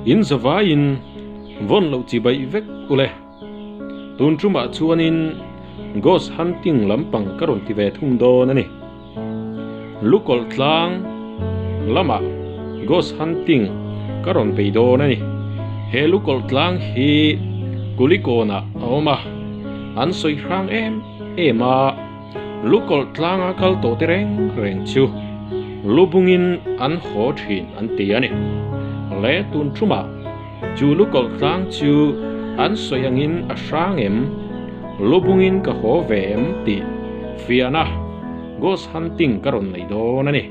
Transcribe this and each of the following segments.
In zavaiin vawn loh chi baih vek ule. Tun tumah chuanin ghost hunting lampang ka rawn ti ve thung dawn a ni. Lukawlh tlang lamah ghost hunting ka rawn bei dawn a ni. He lukawlh tlang hi Kulikawnah a awm a, an sawi hrang em em a. Lukawlh tlanga kal tawh te reng reng chu lubungin an haw thin an ti a ni. Le tun tumah chu lukawlh tlang chu an sawi angin a hrang em? Lubungin ka haw ve em tih fiahna ghost hunting ka rawn nei dawn a ni.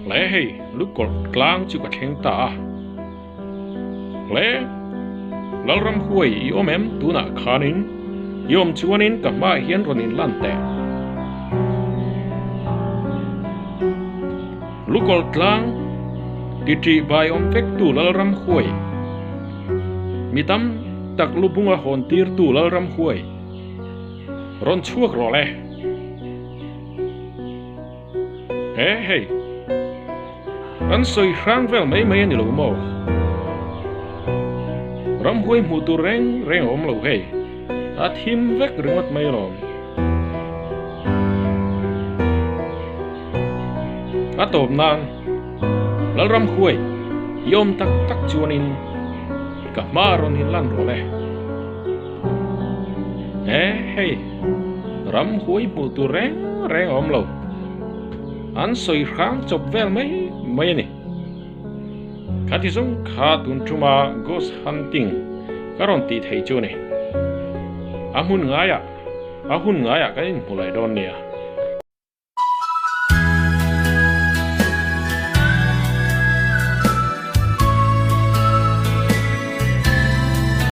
Le hei lukawlh tlang chu ka thleng ta a. Le Lalram huai i awm em tunah khanin i awm chuanin ka hmaah hian rawn inlan teh. Lukawlh tlang ti ṭih bai awm vektu Lalram huai, mi tam tak lubunga hawn tirtu Lalram huai rawn chhuak rawh le. He hei, kan sawi hrang vel mai mai a ni lo maw? Ramhuai hmuh tur reng reng a awm lo hei, a thim vek ringawt mai alawm. A tawp nan, Lalramhuai i awm tak tak chuanin ka hma rawn inlan rawh le. He hei, ramhuai hmuh tur reng reng a awm lo. An sawi hrang chawp vel mai mai a ni. Khati zawng kha tun tuma ghost hunting ka rawn tih theih chu a ni. A hmun ngaiah, a hun ngaiah kan inhmu leh dawn nia.